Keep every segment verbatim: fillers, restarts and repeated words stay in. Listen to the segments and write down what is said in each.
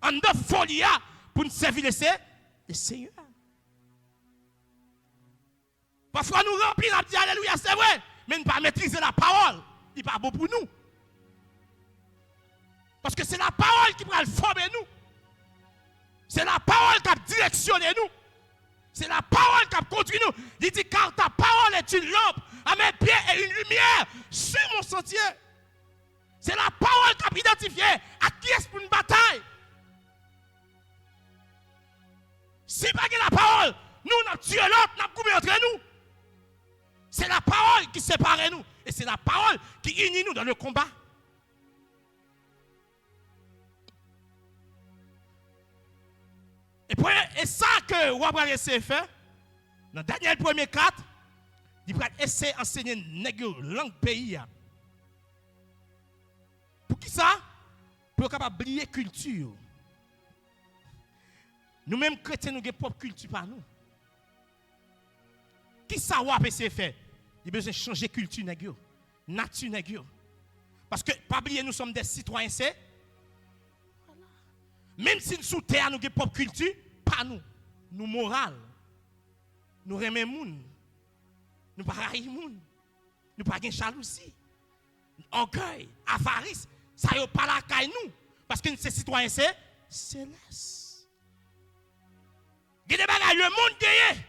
anndan foli a pou n sèvi Lese-, Lesenyè. Pafwa nou ranpli, n ap di alelouya, se vre, men n pa metrize lapawòl. Li pa bon pou nou. Paske se lapawòl ki pral fòme nou. Se lapawòl k ap direksyone nou. Se lapawòl k ap kondui nou. Li di, car ta parole est une lampe à mes pieds et une lumière sur mon sentier. Se lapawòl k ap idantifye ak kiyès pou n batay. Si pa gen lapawòl, nou n ap tiye lòt, n ap goumen antre nou. Se lapawòl ki separe nou. E se lapawòl ki ini nou dans le combat. E premye, e sa ke w ap eseye fè, nan Danyèl premye kat, li pral eseye ansenye nèg yo lang peyi a. Poukisa? Pou yo kapab bliye kilti yo. Nou menm kretyen, nou gen pwòp kilti pa nou. Kisa w ap eseye fè? Li bezwen chanje kilti nèg yo, nati nèg yo. Paske, pa bliye, nous sommes des citoyens, se, menm si n sou tè a, nou gen pwòp kilti pa nou. Nou moral. Nou renmen moun. Nou pa rayi moun. Nou pa gen jalouzi, ògèy, avaris. Sa yo pa lakay nou. Paske n se sitwayen se, selès. Gen de bagay lemonn genyen,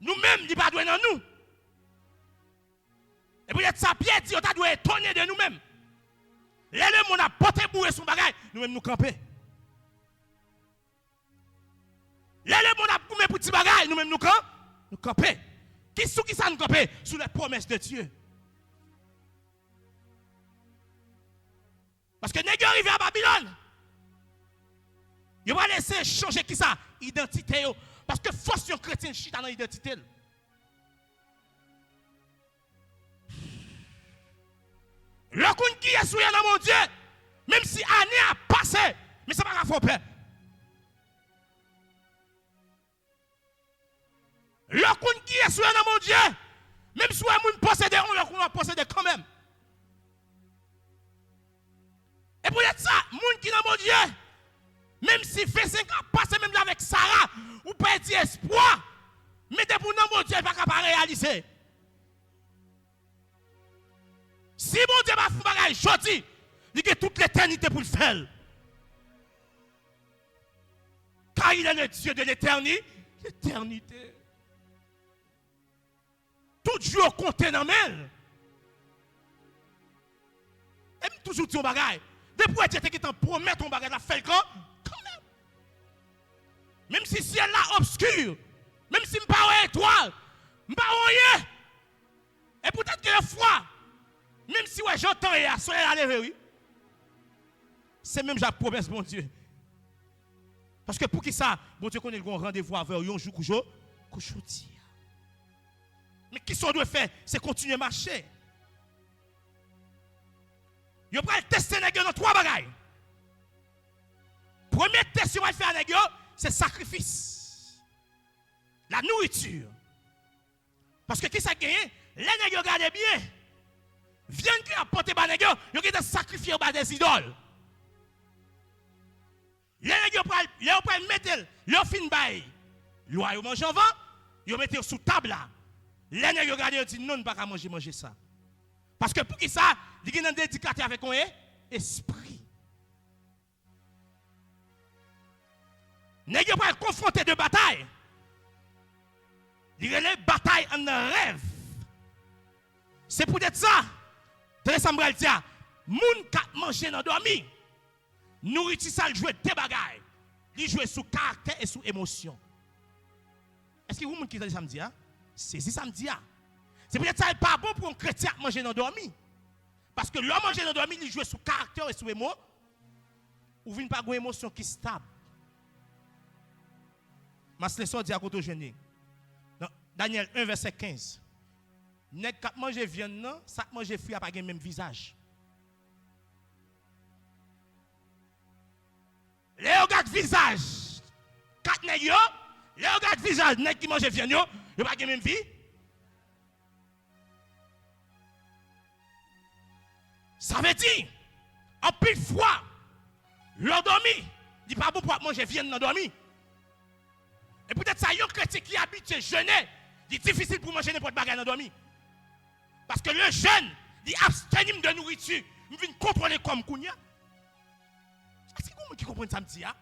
nou menm, li pa dwe nan nou. E poutèt sa, Pyè di yo ta dwe etone de nou menm. Lè lemonn ap pote boure sou bagay, nou menm nou kanpe. Lè lemonn ap goumen pou ti bagay, nou menm nou kan, nou kanpe. Ki, sou ki sa nou kanpe? Sou les promesses de Dieu. Paske nèg yo rive a Babilòn, yo pral eseye chanje kisa? Idantite yo. Paske fòs yon kretyen chita nan idantite l. Lè w konn kiyès ou ye nan Bondye, menm si ane a pase, men sa pa ka fè w pè. Lè w konn kiyès ou ye nan Bondye, menm si w wè moun posede, yon lè w konn w ap posede kanmenm. E poutèt sa, moun ki nan Bondye, menm si vennsenk an pase, menm jan avèk Sara, ou pèdi espwa, men depi w nan Bondye, li pa ka pa reyalize. Si Bondye pa fè yon bagay jodi, li gen tout letènite pou l fè l. Car il est le Dieu de l'éterni-, l'éternité. Tout jou yo konte nan men l. E m toujou di yon bagay. Depi w wè Dye te gentan pwomèt yon bagay, l ap fè l kan, kanmenm. Menm si syèl la obski, menm si m pa wè etwal, m pa wè anyen. E poutèt gen yon fwa, menm si w wè jan tan ye a, solèy la leve, wi. Se menm jan ak pwomès Bondye. Paske poukisa? Bondye konnen l gen yon randevou avè w yon jou kou jo-, kou jodi a. Men kisa w dwe fè? Se kontinye mache. Yo pral teste nèg yo nan twa bagay. Premye tès yo pral fè a nèg yo, se sakrifis. La nourriture. Paske kisa k genyen? Lè nèg yo gade byen, vyann ke y ap pote ba nèg yo, yo gentan sakrifye yo ba dèzidòl. Lè nèg yo pral, lè yo pral mete l, lè yo fin bay lwa yo manje anvan, yo mete yo sou tab la. Lè nèg yo gade, yo di, "Non, n pa ka manje manje sa." Paske poukisa? Li gen nan dedikate avèk yon e-, espri. Nèg yo pral konfwonte de batay. Li rele batay anndan rèv. Se poutèt sa, tande sa m pral di a, moun k ap manje nan dòmi, nouriti sa l jwe de bagay. Li jwe sou karaktè e sou emosyon. Èske gen moun ki tande sa m di a? Sezi sa m di a. Se poutèt sa, li pa bon pou yon kretyen ap manje nan dòmi. Paske lè w manje nan dòmi, li jwe sou karaktè w e sou emo-, ou vin pa gen yon emosyon ki stab. Maslin, sa w di a, kote w jwenn li? Nan Danyèl en, vèsè kenz. Nèg k ap manje vyann nan, sa k manje fwi a pa gen menm vizaj. Lè yo gad vizaj kat nèg yo, lè yo gad vizaj nèg ki manje vyann yo, yo pa gen menm vi. Sa vle di, anpil fwa, lè w dòmi, Li pa bon pou w ap manje vyann nan dòmi. E poutèt sa, yon kretyen ki abitye jene, li difisil pou manje nenpòt bagay nan dòmi. Paske le jeûne, li absteni m de nouriti. M vin kontwole kò m kounye a. Èske gen moun ki konprann sa m di a?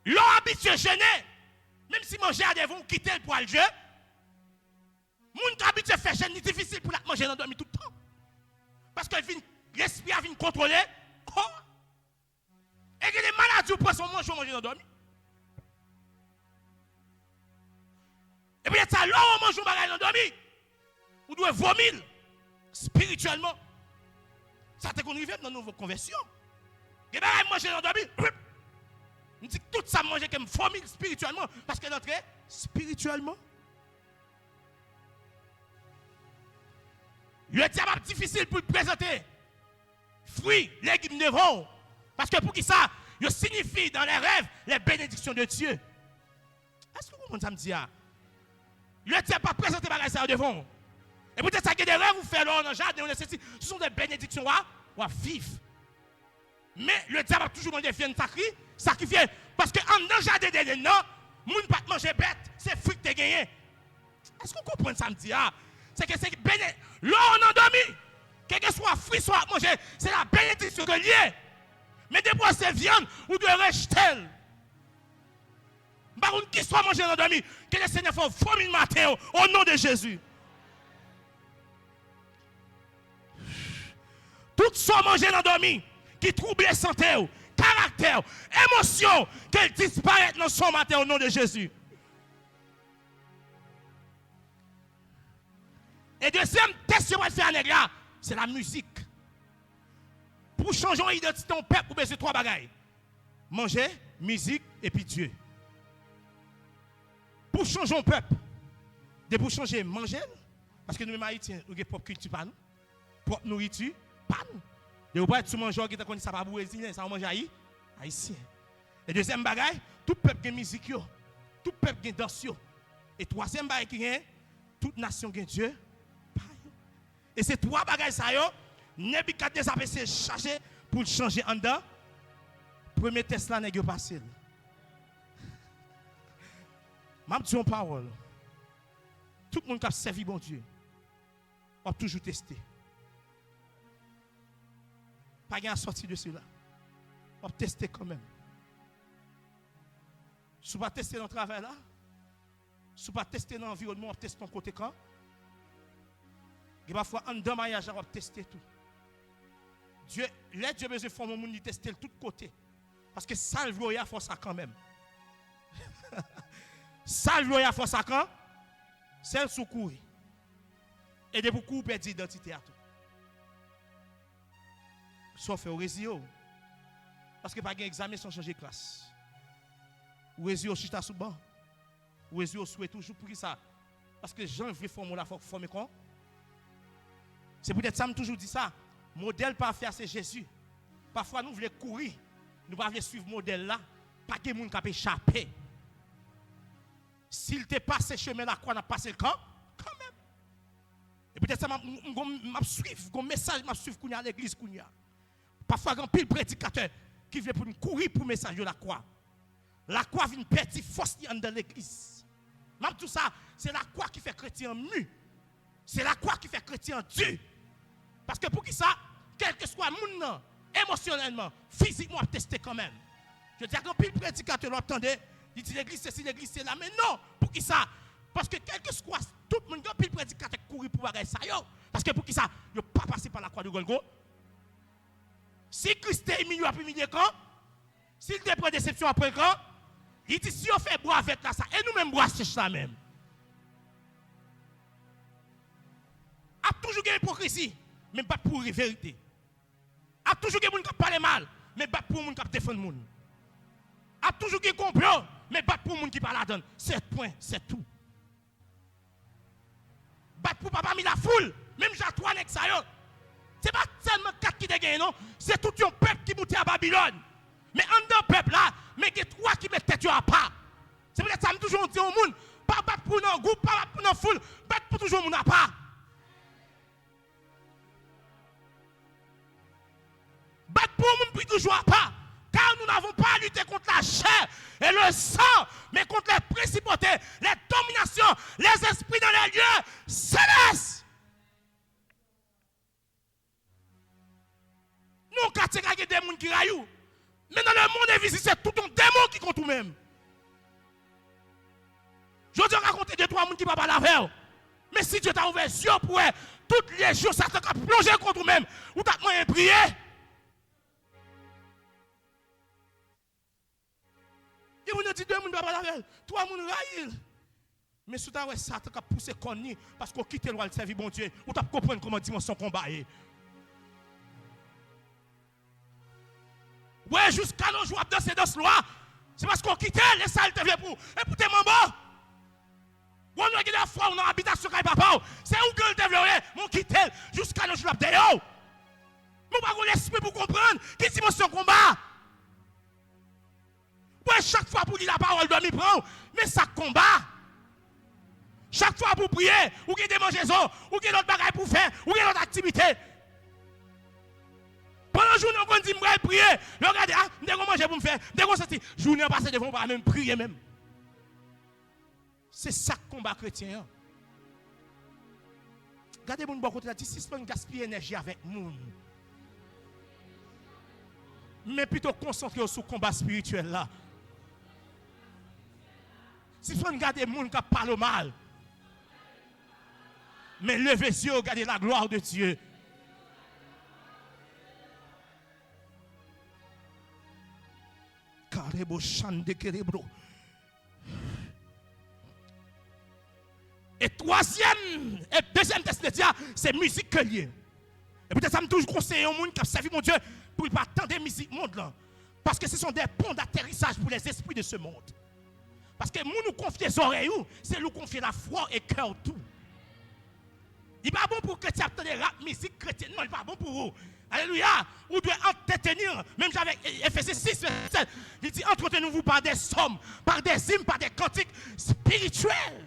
Lè w abitye jene, menm si manje a devan w, kite l pou al jene. Moun ki abitye fè jèn, li difisil pou l ap manje nan dòmi tout tan. Paske l vin, lespri a vin kontwole kò a. E gen de maladi ou pran san w manje, w manje nan dòmi. E poutèt sa, lè w manje yon bagay nan dòmi, ou dwe vomi l espirityèlman. Sa te konn rive m nan nouvo konvèsyon. Gen bagay m manje nan dòmi, m di tout sa m manje ke m vomi l espirityèlman, paske l antre espirityèlman. Ledyab ap difisil pou l prezante fwi, legim devan w. Paske poukisa? Yo siyifi dans les rêves les bénédictions de Dieu. Èske w konprann sa m di a? Ledyab pa prezante bagay sa yo devan w. E poutèt sa, gen de rèv ou fè lè w nan jaden, ou nan sesi, ce sont des bénédictions w a, w ap viv. Men ledyab ap toujou mande vyann sakri, sakrifye. Paske anndan jaden Deden nan, moun pa t manje bèt, se fwi k te genyen. Èske w konprann sa m di a? Se ke se bene, lè w nan dòmi, kèlkeswa fwi sa w ap manje, se la benediksyon ke l ye. Men depi w se vyann, ou dwe rejte l. M pa konn kisa w manje nan dòmi, ke le Senyè fè w vomi l maten yo, o non de Jezi. Tout sa w manje nan dòmi ki twouble sante w, karaktè w, emosyon w, ke l disparèt nan sonm atè o non de Jezi. E dezyèm tès yo pral fè a nèg la, se la mizik. Pou chanje yon idantite yon pèp, ou bezwen twa bagay. Manje, mizik, epi Dye. Pou chanje yon pèp, depi w chanje manje l, paske nou menm Ayisyen, nou gen pwòp kilti pa nou, pwòp nouriti pa nou. Depi w parèt sou manje w, gentan konn sa pa Brezilyen, sa w manje ayi, Ayisyen. E dezyèm bagay, tout pèp gen mizik yo, tout pèp gen dans yo. E twazyèm bagay ki genyen, tout nasyon gen dye pa yo. E se twa bagay sa yo, Nebikadneza ap eseye chache pou l chanje anndan. Premye tès la, nèg yo pase l. M ap di yon pawòl. Tout moun k ap sèvi Bondye, w ap toujou teste. Pa gen asòti de sela. W ap teste kanmenm. Si w pa teste nan travay la, si w pa teste nan anviwònman, w ap teste yon kote kan. Gen pafwa anndan maryaj la, w ap teste tou. Dye, lè Dye bezwen fòme yon moun, li teste l tout kote. Paske sa l vle w ye a, fò w sa kanmenm. Sa l vle w ye a, fò w sa kan. Sèl si w kouri. E depi w kouri, w pèdi idantite a tou. Sa w fè, w reziye w. Paske pa gen egzamen san chanje klas. Ou reziye w chita sou ban. Ou reziye w swe toujou. Poukisa? Paske jan l vle fòme w la, fòk fòme kon. Se poutèt sa m toujou di sa. Modèl pafè a se Jezi. Pafwa nou vle kouri. Nou pa vle swiv modèl la. Pa gen moun k ap echape. Si l te pase chemen lakwa, n ap pase l kan, kanmenm. E poutèt sa, m ap, m, m, m ap swiv, gon mesaj m ap swiv kounye a legliz kounye a. Pafwa, gen anpil predikatè ki vle pou n kouri pou mesaj yo lakwa. Lakwa vin pèdi fòs li anndan legliz. M ap di w sa, se lakwa ki fè kretyen an mi. Se lakwa ki fè kretyen an di. Paske poukisa? Kèlkeswa moun nan, emosyonèlman, fizikman, w ap teste kanmenm. Jodi a, gen anpil predikatè, lè w ap tande, li di legliz sesi, legliz sela. Men non, poukisa? Paske kèlkeswa, tout moun, gen anpil predikatè k kouri pou bagay sa yo. Paske poukisa? Yo pa pase pa lakwa de Golgo. Si Kris te imilye, w ap imilye kan? Si l te pran desepsyon, w ap pran l kan? Li di, si yo fè bwa vèt la sa, e nou menm bwa sèch la menm? Ap toujou gen ipokrizi, men bat pou verite. Ap toujou gen moun k ap pale mal, men bat pou moun k ap defann moun. Ap toujou gen konplo, men bat pou moun ki pa ladan l. Sèt pwen, sèt tou. Bat pou papa mi lafoul, menm jan twa nèg sa yo. Se pa sèlman kat ki te genyen, non. Se tout yon pèp ki moute a Babilòn. Men anndan pèp la, men gen twa ki met tèt yo apa. Se poutèt sa, m toujou di yon moun, pa bat pou nan gwoup, pa bat pou nan foul, bat pou toujou yon moun apa. Bat pou yon moun pou li toujou apa. Car nous n'avons pas à lutter contre la chair et le sang, mais contre les principautés, les dominations, les esprits dans les lieux célestes. Nan yon katye ka gen de moun ki rayi w. Men nan lemonn envizib, se tout yon demon ki kont ou menm. Jodi a, w ka konte de twa moun ki pa pale avè w. Men si Dye ta ouvè zye w pou wè tout lejyon Satan k ap plonje kont ou menm, ou t ap manyen priye. Gen moun yo di de moun pa pale avè l, twa moun rayi l. Men si w ta wè Satan k ap pouse kòn li, paske w kite l w al sèvi Bondye, ou t ap konprann kòman dimansyon konba ye. Wè, jiska nos jours w ap danse dans lwa, se paske w kite l, e sa l te vle pou ou. E pou te manman w. Bon, nou gen de fwa ou nan abitasyon kay papa w, se ou ke l te vle w ye, men w kite l, jiska nos jours l ap dèyè w. Men w pa gen lespri pou konprann ki dimansyon konba. Wè, chak fwa pou li lapawòl, dòmi pran w, men sa k konba. Chak fwa pou priye, ou gen demanjezon, ou gen lòt bagay pou fè, ou gen lòt aktivite. Pandan jounen, ou konn di, "M pral priye." Lè w gade, "A, m te gon manje pou m fè, m te gon soti." Jounen an pase devan w, ou pa menm priye menm. Se sa k konba kretyen an. Gade moun bò kote la, di, "Sispann gaspiye enèji avèk moun. Men pito konsantre w sou konba espirityèl la. Sispann gade moun k ap pale w mal. Men leve zye w, gade la gloire de Dieu." Karebo chande kerebro. E twazyèm, e dezyèm tès de Dye a, se mizik ke l ye. E poutèt sa, m toujou konseye yon moun k ap sèvi Bondye pou l pa tande mizik mond lan. Paske ce sont des ponts d'atterrissage pour les esprits de ce monde. Paske moun ou konfye zòrèy ou, se li ou konfye lafwa w e kè w tou. Li pa bon pou kretyen ap tande rap, mizik kretyen. Non, li pa bon pou ou. Alelouya. Ou dwe antreteni. Menm jan avèk Efesyen sis, vèsè sèt, li di, "Entretenez-vous par des psaumes, par des hymnes, par des cantiques spirituels."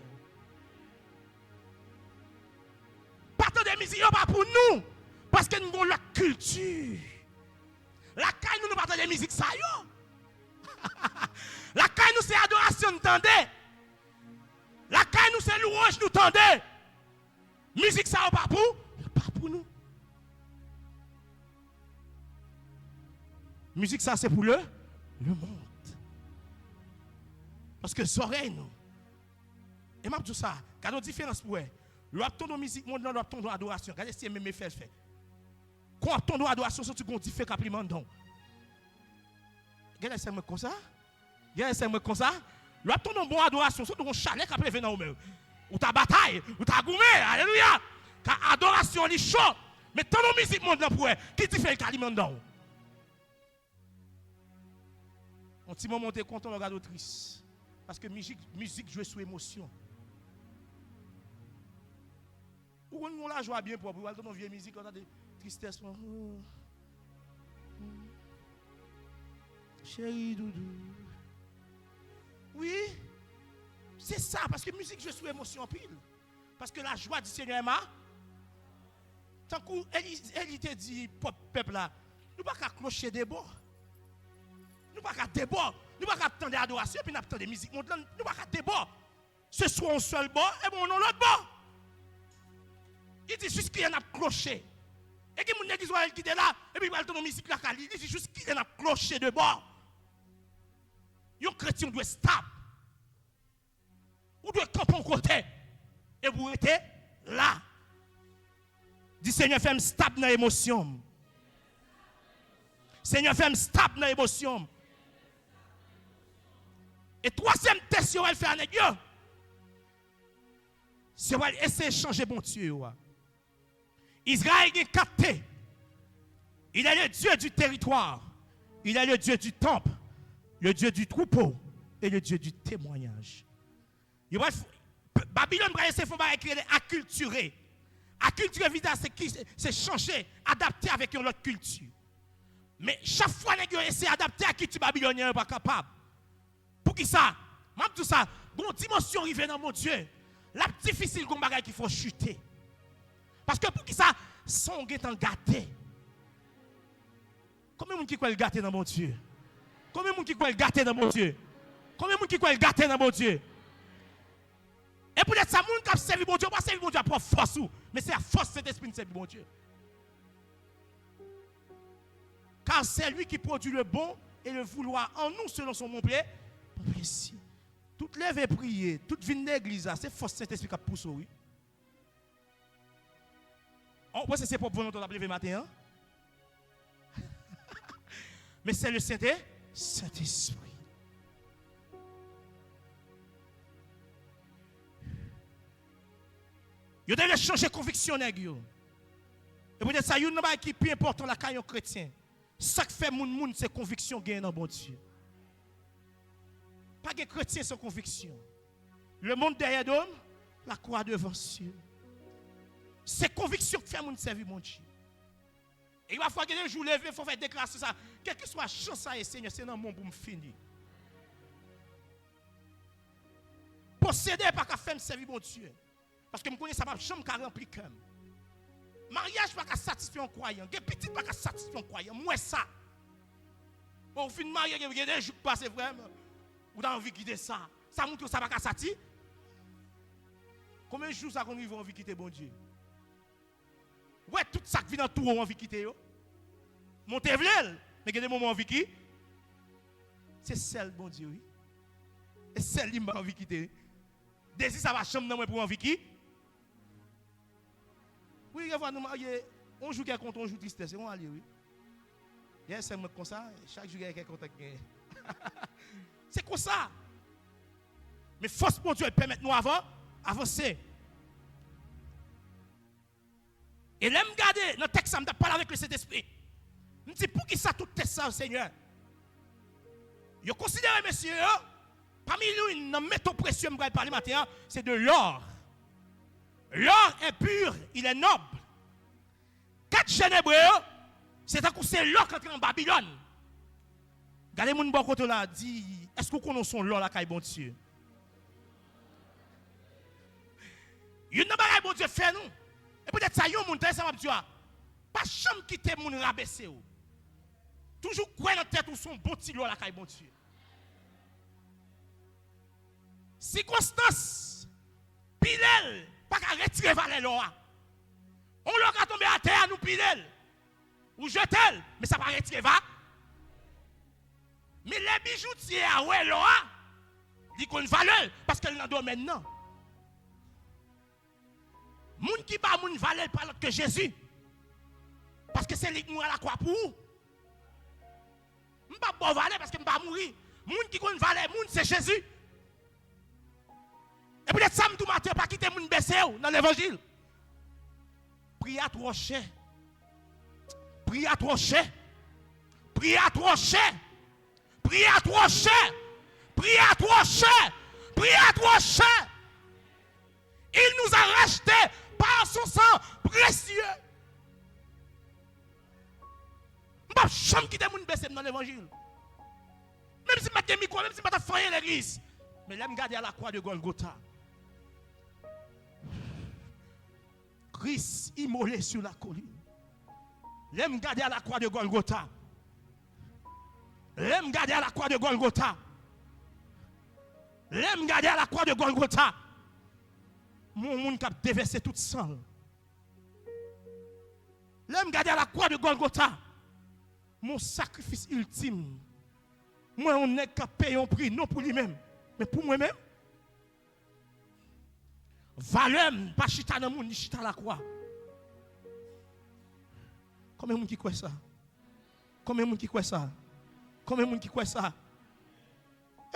Pa tande mizik yo pa pou nou. Paske nou gen yon lòt kilti. Lakay nou, nou pa tande mizik sa yo. Lakay nou, se adorasyon n tande. Lakay nou, se louwanj nou tande. Mizik sa yo pa pou, pa pou nou. Mizik sa se pou le, le monde. Paske zòrèy nou. E m ap di w sa, gade yon diferans pou wè. Lè w ap tande yon mizik mond lan, lè w ap tande yon adorasyon. Gade si e menm efè l fè. Kon w ap tande yon adorasyon, santi gon dife k ap limen anndan w. Gen lè sè mwen konsa. Gen lè sè mwen konsa. Lè w ap tande yon bon adorasyon, santi gon chalè k ap leve nan ou menm. Ou ta batay, ou ta goumen, alelouya. Ka adorasyon li cho. Men tande yon mizik mond lan pou wè ki dife l ka limen anndan w. Yon ti moman w te kontan, w gade w tris. Paske mizik, mizik jwe sou emosyon. Ou konn gon lajwa byen pwòp, ou al tande yon vye mizik, ou tande tristès, oh, oh, cheri doudou. Wi, se sa, paske mizik jwe sou emosyon anpil. Paske la joie du Seigneur est ma. Tankou Eli, Eli te di pèp, pèp la, nou pa ka kloche de bò. Nou pa ka de bò. Nou pa ka ap tande adorasyon epi n ap tande mizik mond lan. Nou pa ka de bò. Se swa yon sèl bò, ebyen yon lòt bò. Li di, "Jis kilè n ap kloche?" E gen moun legliz wè l kite la, epi l pral tande yon mizik lakay li. Li di, "Jis kilè n ap kloche de bò?" Yon kretyen dwe stab. Ou dwe kanpe yon kote. Epi w rete la. Di, "Senyè, fè m stab nan emosyon m. Senyè, fè m stab nan emosyon m." E twazyèm tès yo al fè a nèg yo, se yo al eseye chanje Bondye yo a. Izrayèl gen kat T. Il est le Dieu du territoire. Il est le Dieu du temple, le Dieu du troupeau et le Dieu du témoignage. Yo pral f-, Babilòn pral eseye fè yon bagay ki rele akiltire. Akiltire vin di se ki, se chanje, adapte avèk yon lòt kilti. Men chak fwa nèg yo eseye adapte ak kilti babilonyen, yo pa kapab. Poukisa? M ap di w sa, gon dimansyon rive nan Bondye, l ap difisil gon bagay ki fè w chite. Paske poukisa? San w gentan gate. Konbyen moun ki kwè l gate nan Bondye? Konbyen moun ki kwè l gate nan Bondye? Konbyen moun ki kwè l gate nan Bondye? E poutèt sa, moun k ap sèvi Bondye, ou pa sèvi Bondye a pwòp fòs ou, men se a fòs Sentespri n sèvi Bondye. Car c'est lui qui produit le bon et le vouloir en nous selon son bon plé-, bon plaisir. Tout leve priye, tout vin legliz la, se fòs Sentespri k ap pouse w, wi. Ou panse se pwòp volonte w t ap leve maten an? Men se le Sente, Sentespri. Yo te vle chanje konviksyon nèg yo. E poutèt sa, youn nan bagay ki pi enpòtan lakay yon kretyen, sa k fè moun moun, se konviksyon gen nan Bondye. Pa gen kretyen san konviksyon. Le monde derrière l'homme, la croix devant Dieu. Se konviksyon k fè moun sèvi Bondye. E pafwa gen de jou leve, fò fè deklarasyon sa. Kèlkeswa jan sa ye, Senyè, se nan men w pou m fini. Posede pa ka fè m sèvi Bondye. Paske m konnen sa p ap janm ka ranpli kè m. Maryaj pa ka satisfè yon kwayan. Gen pitit pa ka satisfè yon kwayan. M wè sa. Bon, ou fin marye, gen, gen de jou k pase vrèman. Ou ta anvi kite sa. Sa montre w sa pa ka sati. Konbyen jou sa konn rive w anvi kite Bondye? Ou wè tout sa k vin antoure w anvi kite yo. Men w te vle l, men gen de moman w anvi ki. Se sèl Bondye, wi. E sèl li m pa anvi kite, wi. Dezi sa pa janm nan mwen pou anvi ki. Wi, gen fwa nou marye, yon jou kè kontan, yon jou tristès, se konsa l ye, wi. Gen sè mwen k konsa, chak jou gen kè kontan k genyen. Se konsa. Men fòs Bondye pèmèt nou avan, avanse. E lè m gade nan tèks sa, m t ap pale avèk Lesentespri. M di, poukisa tout tès sa yo, Senyè? Yo konsidere mesye yo, pami youn nan meto presye m pral pale maten an, se de l'or. L'or est pur, il est noble. Kat jèn ebre yo, se tankou se lò k antre an Babilòn. Gade moun bò kote w la, di, èske w konnen w se yon lò lakay Bondye? Youn nan bagay Bondye fè nou. E poutèt sa, yon moun, tande sa m ap di w a, pa janm kite moun rabese w. Toujou kwè nan tèt ou se yon bon ti lò lakay Bondye. Sikonstans, pile l, pa ka retire valè lò a. Yon lò ka tonbe atè a, nou pile l. Ou jete l, men sa pa retire va. Men lè bijoutye a wè lò a, li konn valè l, paske l nan domèn nan. Moun ki ba moun valè l pa lòt ke Jezi. Paske se li k mouri alakwa pou ou. M p ap ba w valè paske m pa mouri. Moun ki konn valè moun, se Jezi. E poutèt sa, m di w maten, pa kite moun bese w nan levanjil. Pri a twò chè. Pri a twò chè. Pri a twò chè. Pri a twò chè. Pri a twò chè. Pri a twò chè. Il nous a rachetés par son sang précieux. M p ap janm kite moun bese m nan levanjil. Menm si m pa t gen mikwo, menm si m pa t ap fè anyen legliz. Men lè m gade à la croix de Golgotha, Christ immolé sur la colline. Lè m gade à la croix de Golgotha. Lè m gade à la croix de Golgotha. Lè m gade à la croix de Golgotha. M wè yon moun k ap devèse tout san l. Lè m gade à la croix de Golgotha, m wè yon sakrifis iltim. M wè yon nèg k ap peye yon pri, non pou li menm, men pou mwen menm. Valè m pa chita nan moun, li chita lakwa. Konbyen moun ki kwè sa? Konbyen moun ki kwè sa? Konbyen moun ki kwè sa?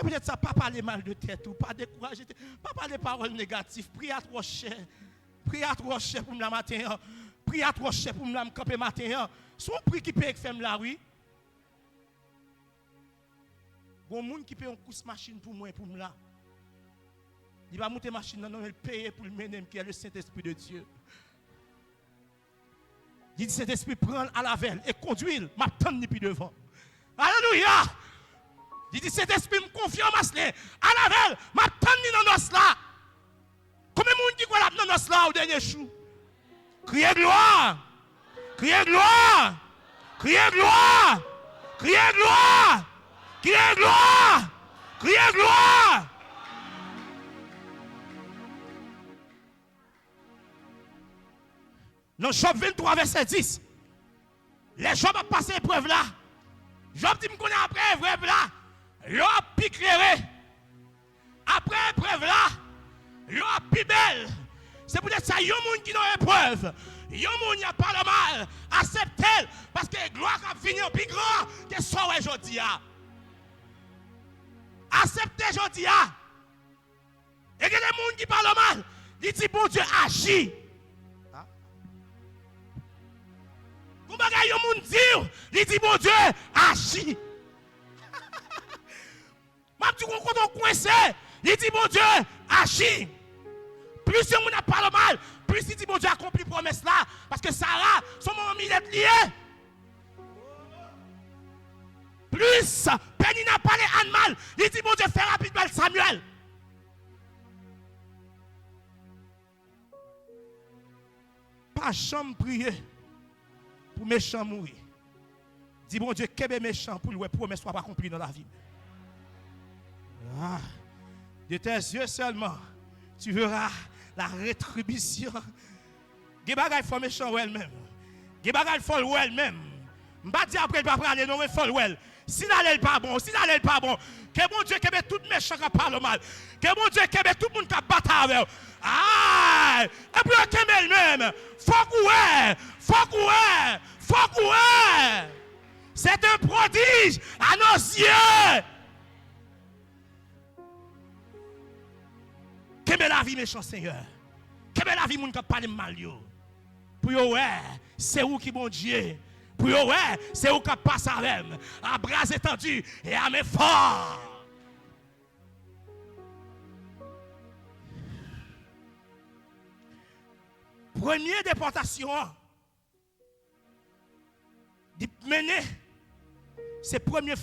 E poutèt sa, pa pale mal de tèt ou, pa dekouraje tèt, pa pale pawòl negatif. Pri a twò chè. Pri a twò chè pou m la maten an. Pri a twò chè pou m la m kanpe maten an. Se yon pri ki peye k fè m la, wi. Gon moun ki peye yon kous machin pou mwen, pou m la. Li pa moute machin nan, non, men l peye pou l mennen m, ki è le Sentespri de Dye. Li di, Sentespri, pran l, al avè l e kondui l, m ap tann li pi devan. Alelouya! Li di, Sentespri, m konfye w mas li, al avè l, m ap tann li nan nòs la. Konbyen moun ki kwè l ap nan nòs la o dènye jou? Kriye glwa! Kriye glwa! Kriye glwa! Kriye glwa! Kriye glwa! Kriye glwa! Nan Jòb venntwa vèsè dis, lè Jòb ap pase eprèv la, Jòb di, "M konnen apre eprèv la, lè w ap pi klere. Apre eprèv la, lè w ap pi bèl." Se poutèt sa, yon moun ki nan eprèv, yon moun y ap pale mal, aksepte l, paske glwa k ap vini an pi gran ke sa w wè jodi a. Aksepte jodi a. E gen de moun ki pale w mal, li di, "Bondye aji." Gon bagay yon moun di w, li di, "Bondye aji." M ap di w, gon kote w kwense, li di, "Bondye aji." Plis yon moun ap pale w mal, plis li di, "Bondye akonpli pwomès la." Paske Sara, se yon manman milèt li ye. Plis Penina pale Ann mal, li di, "Bondye fè rapid bay Samyèl." Pa janm priye pou mechan mouri. Di Bondye, "Kenbe mechan pou l wè pwomès w ap akonpli nan lavi m." Ah, de tes yeux seulement, tu verras la rétribution. Gen bagay fò mechan wè l menm. Gen bagay fò l wè l menm. M pa di apre l pa prale non, men fò l wè l. Si l ale l pa bon, si l ale l pa bon. Ke Bondye kenbe tout mechan k ap pale w mal. Ke Bondye kenbe tout moun k ap batay avè w. Ay! Epi yo kenbe l menm. Fòk ou wè! Fòk ou wè! Fòk ou wè! C'est un prodige à nos yeux! Kenbe lavi mechan, Senyè. Kenbe lavi moun k ap pale m mal yo. Pou yo wè, se ou ki Bondye. Pou yo wè, se ou k ap pase avè m. À bras étendus et à main forte. Premye depòtasyon an, li mennen, se premye